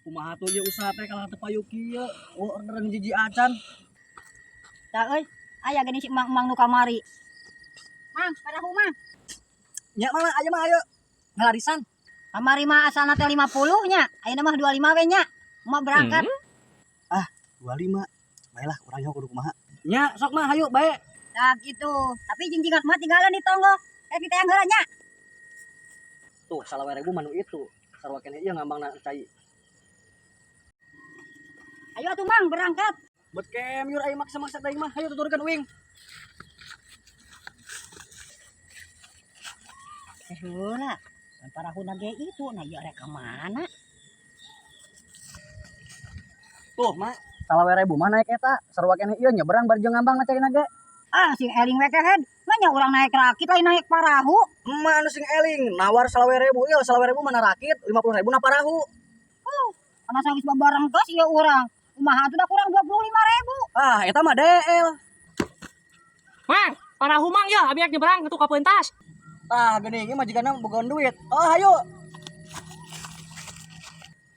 Kumaha tuh ieu usaha teh kalah teu payu kieu. Oh, orderan jiji acan. Tah euy, aya geuning si emang-emang nu kamari. Mang, parahu mang. Nya mah aya mah ayo. Ngalarisan. Kamari mah asalna teh 50 nya. Ayeuna mah 25 we nya. Emak berangkat. Ah, 25. Baiklah, urang nyaho kudu kumaha. Nya, sok mah hayu bae. Nah gitu. Tapi jingjingan mah tinggalan di tonggo. Eh kita yang heula nya. Tuh, 25.000 mah nu itu. Sarua keneh ieu ngambangna cai. Ayo atuh Mang berangkat. Bet kemyur aing maksa-maksa teuing mah. Hayu tuturkeun uing. Eh heula. Parahuna ge itu nah ieu rek ka mana? Tuh, Mak, 25.000 mah naik eta. Sarua keneh ieu nyebrang bari jeung ngambangna caina ge. Ah, sing eling we kehed. Manya urang naik rakit lain naik parahu. Emak anu sing eling, nawar 25.000, ieu 25.000 mana rakit, 50.000 na parahu. Karena sanggeus babareng geus ieu urang. Kumaha atuh da kurang 25.000. Ah, eta mah DL. Mang, parahu mang ya, abi nyebrang atuh ka pentas. Tah, geuning ieu majigana boga duit. Oh, hayu.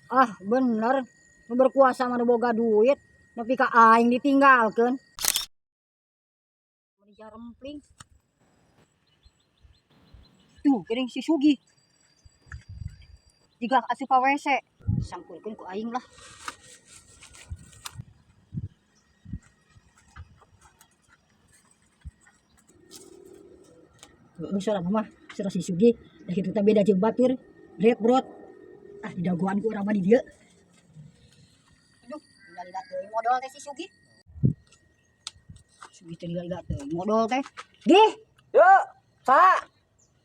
Ah, bener. Nu berkuasa mah nu boga duit, nepi ka aing ditinggalkeun. Meuni jarempling. Tuh, geuning si Sugi. Jiga asup ka WC. Sangkulkeun ku aing lah. Heeh, suara mah, suara si Sugi. Da kitu teh beda jeung batur. Brek brot. Ah, didagoan ku urang mah di dieu. Aduh, lila-lila teuing modol teh si Sugi. Sugi teh lila-lila teuing modol teh. Gih, Yo, saha?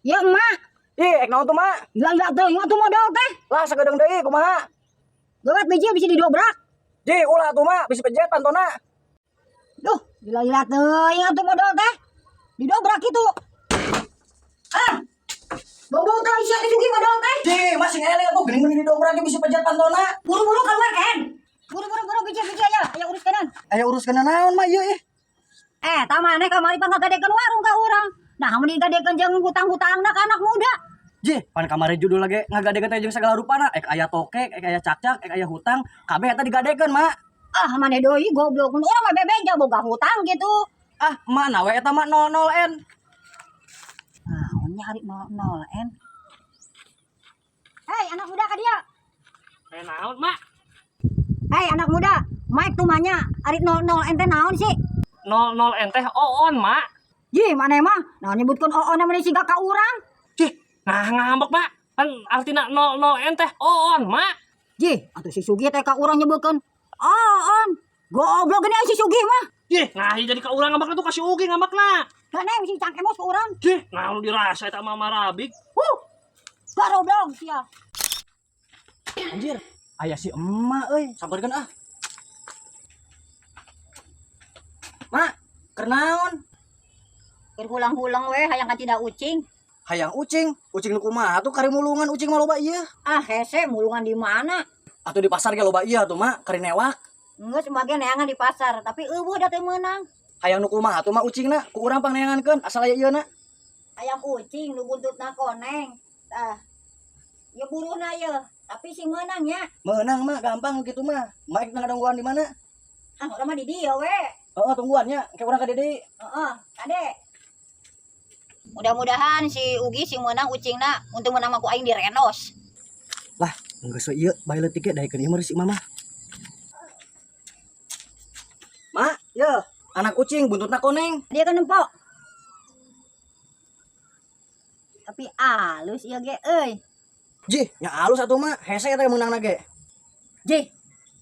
ieu emak. Ih, ek naon tuh, Mak? Lila-lila teuing atuh modol teh. Lah, sagedeung deui kumaha? Gawat biji bisa didobrak. Ji, ulah atuh, Mak, bisi pejet pantona. Duh, lila-lila teuing atuh modol teh. Didobrak kitu. Ah. Bau-bau teh sia teh Sugi modol teh. Ji, masih eling atuh geuning meni didobrak ge bisi pejet pantona. Buru-buru keluar kan. Buru-buru buru biji-biji aya, aya urus kanan. Aya urus kana naon, Mak, ieu ih. Eh, tah maneh kamari pang ngagadekeun warung ka urang. Nah, mun digadekeun jeung hutang-hutangna ka anak muda. Ji, pan kamari judul lagi ngagadekeun teh jeung segala rupana, ek aya tokek, ek aya cakcak, ek aya hutang, kabeh eta digadekeun, Mak. Ah, maneh deui goblok. Mun urang mah bebeja boga hutang gitu. Ah, mana we eta mah 00N. Naon nya ari 00N. Hei, anak muda ka dieu. Eh naon, Mak? Hei, anak muda, Mike tumanya ari 00N teh naon sih? 00 N teh oon, Mak. Jih, maneh mah naon nyebutkeun oon meni siga ka urang. Cih, nah ngambek, Mak. Kan artina 00 N teh oon, Mak. Jih, atuh si Sugi teh ka urang nyebutkeun oon. Goblok geuning si Sugi mah. Jih, nah ieu jadi ka urang ngambekna tuh ka si Ugi ngambekna. Gak si cangkemos ka urang. Jih, nah lu dirasa eta mah marabik. Huh. Garoblong sia. Anjir, aya si emak euy, sampeurkeun ah. Mak, keur naon? Keur hulang-hulang we hayang kacida ucing. Hayang ucing, ucing nu kumaha tuh kari mulungan ucing mah loba ieu. Ah, hese mulungan di mana? Atuh di pasar ge loba ieu atuh, Mak, kari newak. Geus mah ge neangan di pasar, tapi eueuh da teu meunang. Hayang nu kumaha atuh mah ucingna, ku urang pangneangankeun asal aya ieuna. Hayang ucing nu buntutna koneng. Tah. Ieu buruhna ieu, tapi sing meunang nya. Meunang mah gampang kitu mah. Mak ek ngadonggoan di mana? Ah, urang mah di dieu we. Heeh, tungguan nya, engke urang ka dieu deui. Heeh, kade. Mudah-mudahan si Ugi sing meunang ucingna, mun teu meunang mah ku aing direnos. Lah, geus we ieu bae leutik ge daekeun ieu mah si mama. Mak, ye, anak ucing buntutna koneng. Dia kan empok. Tapi alus ieu ge euy. Jih, nya alus atuh mah, hese eta meunangna ge. Jih.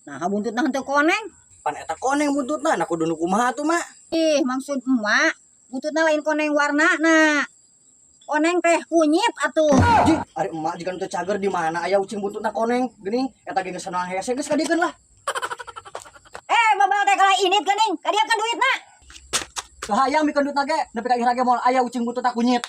Nah, buntutna henteu koneng. Pan eta koneng buntutna, nah kudu nu kumaha atuh mak. Ih, maksud emak, buntutna lain koneng warnana. Koneng teh kunyit atuh. Jih, ari emak jika teu cager di mana aya ucing buntutna koneng geuning, eta ge geus senang hese geus kadiekeun lah. Eh, babal teh kalah init geuning, kadieukeun duitna. Teu hayang mikeun duitna ge, nepi ka ira ge moal aya ucing buntutna kunyit.